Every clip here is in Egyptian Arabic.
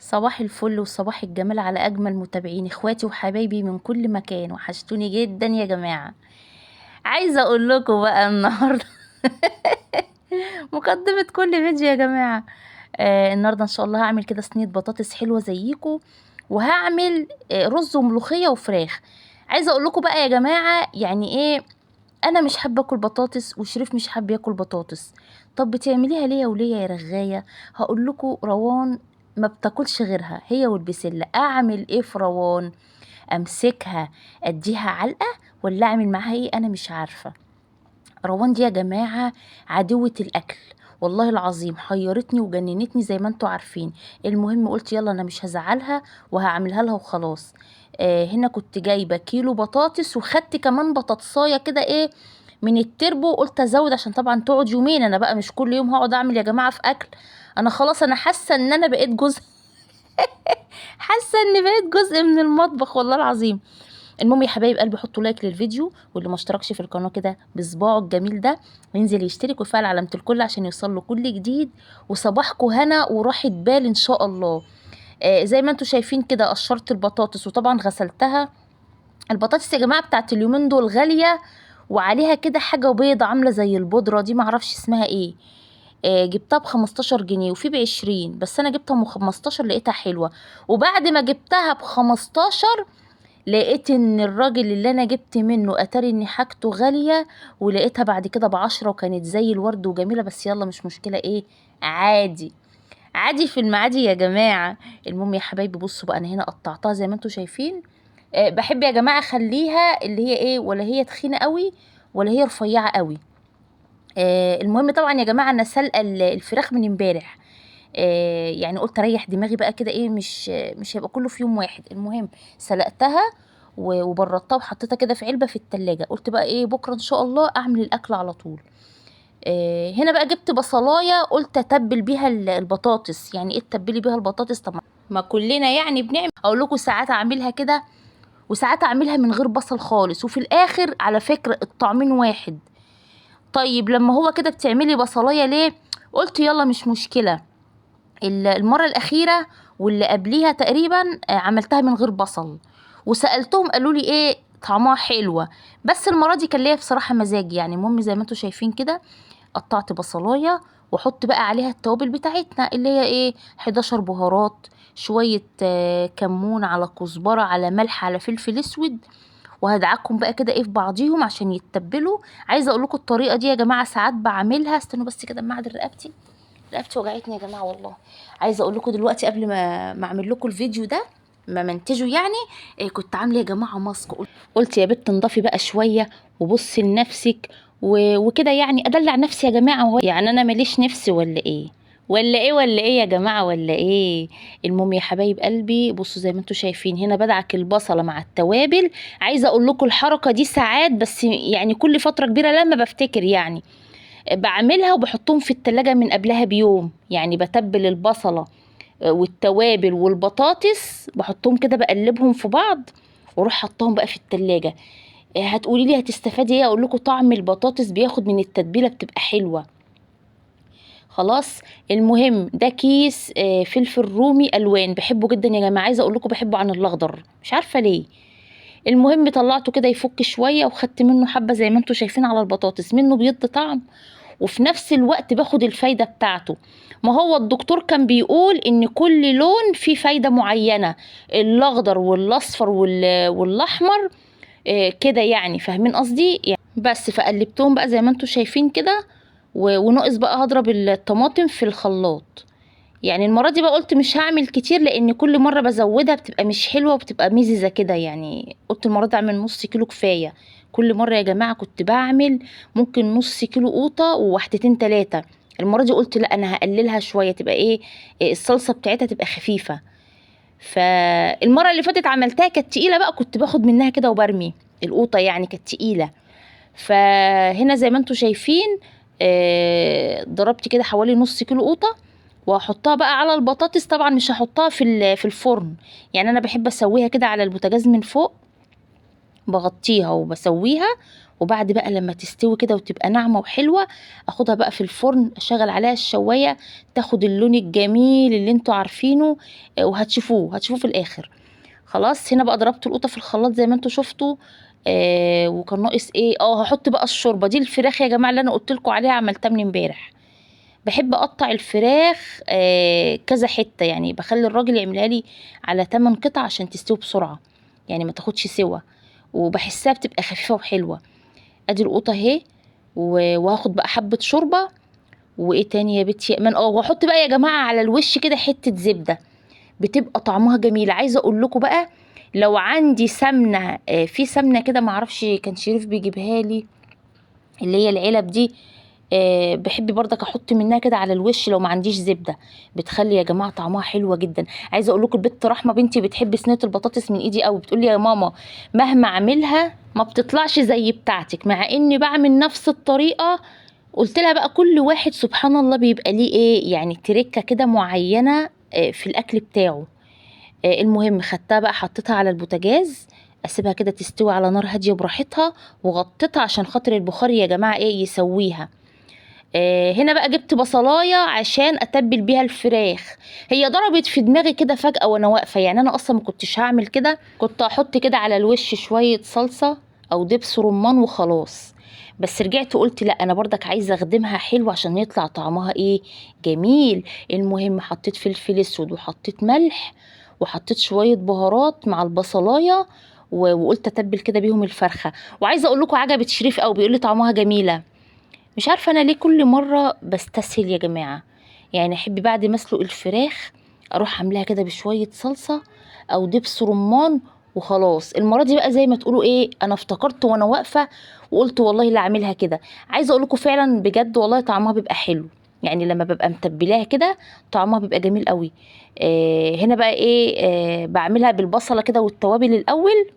صباح الفل وصباح الجمال على اجمل متابعين اخواتي وحبايبي من كل مكان. وحشتوني جدا يا جماعة. عايزه اقول لكم بقى النهارده مقدمه كل فيديو يا جماعة. النهارده ان شاء الله هعمل كده صينية بطاطس حلوة زيكم، وهعمل رز وملوخيه وفراخ. عايزه اقول لكم بقى يا جماعة يعني ايه، انا مش حابة اكل بطاطس وشريف مش حابب ياكل بطاطس. طب بتعمليها ليه يا وليه يا رغايه؟ هقول لكم، روان ما بتاكلش غيرها هي والبسله. اعمل ايه في روان؟ امسكها اديها علقه ولا اعمل معاها ايه؟ انا مش عارفه. روان دي يا جماعة عدوه الاكل والله العظيم، حيرتني وجننتني زي ما انتوا عارفين. المهم قلت يلا انا مش هزعلها وهعملها لها وخلاص. هنا كنت جايبه كيلو بطاطس، وخدت كمان بطاطسايه كده ايه من التربو، قلت ازود عشان طبعا تقعد يومين. انا بقى مش كل يوم هقعد اعمل يا جماعة في اكل. انا خلاص انا حاسه ان انا بقيت جزء حاسه ان بقيت جزء من المطبخ والله العظيم. المهم يا حبايب قلبي، حطوا like للفيديو، واللي ما اشتركش في القناة كده بصباعه الجميل ده ينزل يشترك ويفعل علامة الكل عشان يوصل له كل جديد. وصباحكم هنا وراحة بال ان شاء الله. زي ما انتم شايفين كده قشرت البطاطس وطبعا غسلتها. البطاطس يا جماعة بتاعت اليومين دول غالية، وعليها كده حاجة بيضة عامله زي البودره دي، معرفش اسمها ايه. جبتها ب15 جنيه وفي ب20، بس انا جبتها ب 15 لقيتها حلوة. وبعد ما جبتها ب15 لقيت ان الراجل اللي انا جبت منه اتاري ان حاجته غالية، ولقيتها بعد كده ب10 وكانت زي الورد وجميلة. بس يلا مش مشكلة، ايه عادي عادي في المعادي يا جماعة. المهم يا حبايبي بصوا بقى، انا هنا قطعتها زي ما انتم شايفين. بحب يا جماعة اخليها اللي هي ايه، ولا هي تخينة قوي ولا هي رفيعة قوي. المهم طبعا يا جماعة انا سلقه الفراخ من امبارح. يعني قلت اريح دماغي بقى كده ايه، مش هيبقى كله في يوم واحد. المهم سلقتها وبردتها وحطيتها كده في علبة في التلاجة. قلت بقى ايه بكره ان شاء الله اعمل الاكل على طول. هنا بقى جبت بصلايه قلت اتبل بيها البطاطس. يعني ايه تتبلي بيها البطاطس؟ طب ما كلنا يعني بنعمل. اقول لكم ساعات اعملها كده وساعات اعملها من غير بصل خالص، وفي الاخر على فكرة الطعمين واحد. طيب لما هو كده بتعملي بصلايه ليه؟ قلت يلا مش مشكلة. المرة الاخيرة واللي قبليها تقريبا عملتها من غير بصل، وسالتهم قالوا لي ايه طعمها حلوة، بس المرة دي كان ليا بصراحة مزاج يعني. المهم زي ما انتم شايفين كده قطعت بصلايه، واحط بقى عليها التوابل بتاعتنا اللي هي ايه، 11 بهارات، شوية كمون، على كزبره، على ملح، على فلفل اسود، وهدعكم بقى كده ايه في بعضيهم عشان يتبلوا. عايزه اقول لكم الطريقة دي يا جماعة ساعات بعملها. استنوا بس كده اما اعدل رقبتي، رقبتي وجعتني يا جماعة والله. عايزه اقول لكم دلوقتي قبل ما اعمل لكم الفيديو ده ما منتجه يعني إيه، كنت عامله يا جماعة ماسك. قلت يا بت انضفي بقى شوية وبصي لنفسك وكده، يعني ادلع نفسي يا جماعة، يعني انا ماليش نفسي ولا ايه ولا ايه ولا ايه يا جماعة ولا ايه. المهم يا حبايب قلبي بصوا زي ما انتم شايفين هنا بدعك البصله مع التوابل. عايزه اقول لكم الحركة دي ساعات بس يعني كل فترة كبيرة لما بفتكر يعني بعملها، وبحطهم في التلاجة من قبلها بيوم. يعني بتبل البصله والتوابل والبطاطس، بحطهم كده بقلبهم في بعض واروح حطهم بقى في التلاجة. هتقولي لي هتستفادي ايه؟ اقول لكم طعم البطاطس بياخد من التتبيله بتبقى حلوة خلاص. المهم ده كيس فلفل رومي الوان، بحبه جدا يا جماعة. عايزه اقول لكم بحبه عن الاخضر مش عارفه ليه. المهم طلعته كده يفك شوية، وخدت منه حبه زي ما انتم شايفين على البطاطس، منه بيض طعم وفي نفس الوقت باخد الفايدة بتاعته. ما هو الدكتور كان بيقول ان كل لون فيه فايده معينة، الاخضر والاصفر والاحمر كده يعني، فاهمين قصدي يعني. بس فقلبتهم بقى زي ما انتم شايفين كده، وناقص بقى هضرب الطماطم في الخلاط. يعني المرة دي بقى قلت مش هعمل كتير، لان كل مرة بزودها بتبقى مش حلوة وبتبقى مززه كده يعني. قلت المرة دي اعمل نص كيلو كفاية. كل مرة يا جماعة كنت بعمل ممكن نص كيلو قوطه وواحدتين تلاتة، المرة دي قلت لا انا هقللها شوية، تبقى ايه الصلصه بتاعتها تبقى خفيفة. فالمره اللي فاتت عملتها كانت تقيلة بقى، كنت باخد منها كده وبرمي القوطه يعني كانت تقيلة. فهنا زي ما انتم شايفين ضربت كده حوالي نص كيلو قوطه، وهحطها بقى على البطاطس. طبعا مش هحطها في الفرن، يعني انا بحب اسويها كده على البوتاجاز من فوق. بغطيها وبسويها، وبعد بقى لما تستوي كده وتبقى ناعمة وحلوه اخدها بقى في الفرن، اشغل عليها الشوايه تاخد اللون الجميل اللي انتوا عارفينه، وهتشوفوه في الاخر. خلاص هنا بقى ضربت القوطه في الخلاط زي ما انتوا شفتوا. وكان ناقص ايه؟ هحط بقى الشوربة دي. الفراخ يا جماعة اللي انا قلت لكم عليها عملتها من امبارح. بحب اقطع الفراخ كذا حتة، يعني بخلي الراجل يعملها لي على 8 قطع عشان تستوي بسرعة، يعني ما تاخدش سوا، وبحسها بتبقى خفيفة وحلوه. ادي القوطه اهي، وهاخد بقى حبه شوربة. وايه تاني يا بنتي يا ايمان؟ واحط بقى يا جماعة على الوش كده حتة زبدة، بتبقى طعمها جميل. عايزه اقول لكم بقى لو عندي سمنه، في سمنه كده معرفش كان شريف بيجيبها لي، اللي هي العلب دي، بحب برضك احط منها كده على الوش لو ما عنديش زبدة، بتخلي يا جماعة طعمها حلوة جدا. عايزه اقول لكم البت رحمه بنتي بتحب صينية البطاطس من ايدي قوي، بتقول لي يا ماما مهما اعملها ما بتطلعش زي بتاعتك، مع اني بعمل نفس الطريقة. قلت لها بقى كل واحد سبحان الله بيبقى ليه ايه يعني تركه كده معينة في الاكل بتاعه. المهم خدتها بقى حطيتها على البوتاجاز، اسيبها كده تستوي على نار هادية براحتها، وغطيتها عشان خاطر البخار يا جماعة ايه يسويها. هنا بقى جبت بصلايه عشان اتبل بيها الفراخ. هي ضربت في دماغي كده فجأة وانا واقفة، يعني انا اصلا ما كنتش هعمل كده، كنت احط كده على الوش شوية صلصه او دبس رمان وخلاص، بس رجعت قلت لا انا برضك عايزه اخدمها حلو عشان يطلع طعمها ايه جميل. المهم حطيت فلفل اسود وحطيت ملح وحطيت شوية بهارات مع البصلايه، وقلت اتبل كده بيهم الفرخه. وعايزه اقول لكم عجبت شريف قوي، بيقول لي طعمها جميلة. مش عارفه انا ليه كل مرة بستسهل يا جماعة، يعني احب بعد ما اسلق الفراخ اروح عاملاها كده بشوية صلصه او دبس رمان وخلاص. المرة دي بقى زي ما تقولوا ايه، انا افتكرت وانا واقفة وقلت والله لا اعملها كده. عايزه اقول لكم فعلا بجد والله طعمها بيبقى حلو، يعني لما ببقى متبلاها كده طعمها بيبقى جميل قوي. هنا بقى ايه، بعملها بالبصله كده والتوابل الاول،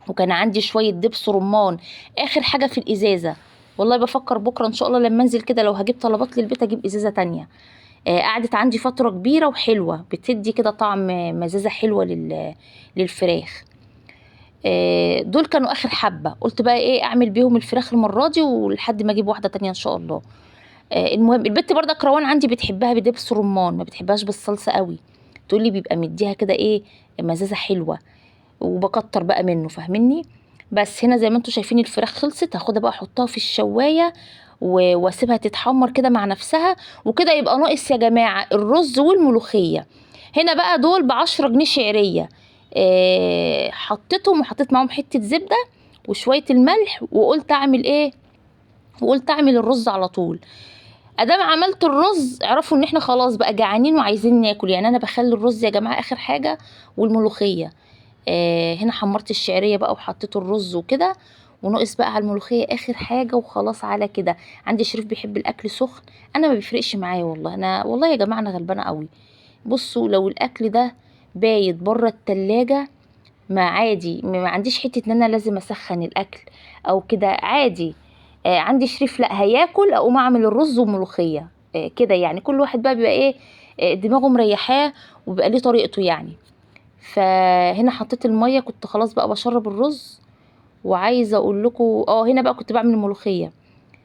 وكان عندي شوية دبس رمان اخر حاجة في الازازه. والله بفكر بكره ان شاء الله لما انزل كده لو هجيب طلبات للبيت اجيب ازازة تانية. قعدت عندي فترة كبيرة وحلوه، بتدي كده طعم مزازه حلوة للفراخ. دول كانوا اخر حبه، قلت بقى ايه اعمل بيهم الفراخ المرة دي ولحد ما اجيب واحدة تانية ان شاء الله. المهم البت برضك روان عندي بتحبها بدبس رمان، ما بتحبهاش بالصلصه قوي، تقولي بيبقى مديها كده ايه مزازه حلوة، وبكتر بقى منه فاهميني. بس هنا زي ما انتم شايفين الفراخ خلصت، هاخدها بقى احطها في الشوايه واسيبها تتحمر كده مع نفسها وكده. يبقى ناقص يا جماعة الرز والملوخيه. هنا بقى دول ب10 جنيه شعرية، حطيتهم وحطيت معاهم حتة زبدة وشوية الملح، وقلت اعمل ايه، وقلت اعمل الرز على طول. ادام عملت الرز اعرفوا ان احنا خلاص بقى جعانين وعايزين ناكل، يعني انا بخلي الرز يا جماعة اخر حاجة والملوخيه. هنا حمرت الشعرية بقى وحطيت الرز وكده، وناقص بقى على الملوخية اخر حاجة وخلاص على كده. عندي شريف بيحب الاكل سخن، انا ما بيفرقش معايا والله، انا والله يا جماعة انا غلبانه قوي. بصوا لو الاكل ده بايت بره التلاجة ما عادي، ما عنديش حتة ان انا لازم اسخن الاكل او كده، عادي. عندي شريف لا هياكل اقوم اعمل الرز وملوخيه، كده يعني كل واحد بقى بيبقى ايه، دماغه مريحاه وبيبقى ليه طريقته يعني. فهنا حطيت المية، كنت خلاص بقى بشرب الرز. وعايزه اقول لكم هنا بقى كنت بعمل الملوخية،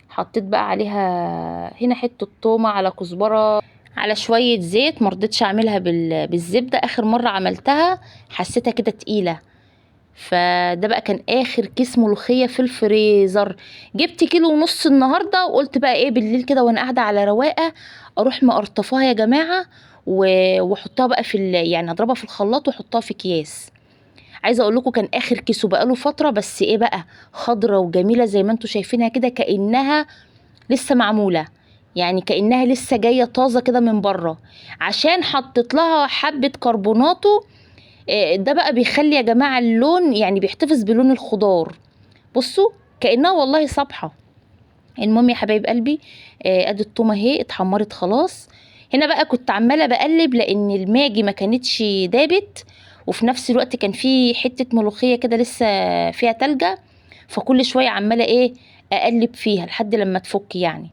حطيت بقى عليها هنا حتة تومة على كزبره على شوية زيت، مرضتش اعملها بالزبده، اخر مرة عملتها حسيتها كده تقيلة. فده بقى كان اخر كيس ملوخية في الفريزر. جبت 1.5 كيلو النهارده، وقلت بقى ايه بالليل كده وانا قاعدة على رواقه اروح مقرطفاها يا جماعة واحطها بقى في يعني اضربها في الخلاط واحطها في اكياس. عايزه اقول لكم كان اخر كيس وبقاله فترة، بس ايه بقى خضرة وجميلة زي ما انتم شايفينها كده، كانها لسه معمولة، يعني كانها لسه جاية طازة كده من بره، عشان حطيت لها حبه كربوناتو. ده بقى بيخلي يا جماعة اللون، يعني بيحتفظ بلون الخضار. بصوا كانها والله صبحة. المهم يا حبايب قلبي، ادي التومه اهي اتحمرت خلاص. هنا بقى كنت عماله بقلب لان الماجي ما كانتش دابت، وفي نفس الوقت كان في حتة ملوخية كده لسه فيها تلجه، فكل شوية عماله ايه اقلب فيها لحد لما تفك يعني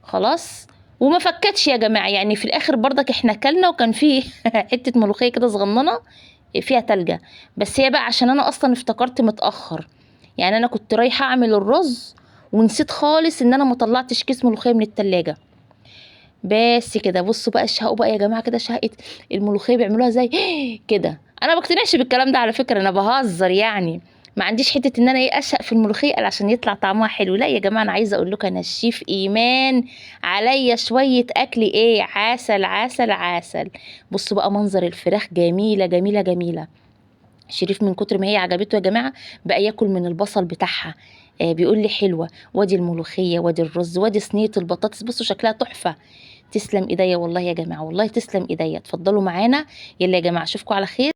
خلاص. وما فكتش يا جماعة، يعني في الاخر برضك احنا اكلنا وكان في حتة ملوخية كده صغننه فيها تلجة. بس هي بقى عشان انا اصلا افتكرت متاخر، يعني انا كنت رايحة اعمل الرز ونسيت خالص ان انا ما طلعتش كيس ملوخية من التلاجة. بس كده بصوا بقى شهقوا بقى يا جماعة كده، شهقه الملوخية بيعملوها زي كده. انا ما بقتنعش بالكلام ده على فكرة، انا بهزر يعني، ما عنديش حتة ان انا ايه اشهق في الملوخية عشان يطلع طعمها حلو. لا يا جماعة، انا عايزه اقول لكم انا الشيف ايمان عليا شوية اكل ايه، عسل عسل عسل. بصوا بقى منظر الفراخ جميلة جميلة جميلة. شريف من كتر ما هي عجبته يا جماعة بقى ياكل من البصل بتاعها، بيقول لي حلوة. وادي الملوخية، وادي الرز، وادي صينية البطاطس، بصوا شكلها تحفة. تسلم ايديا والله يا جماعة، والله تسلم ايديا. اتفضلوا معانا، يلا يا جماعة اشوفكم على خير.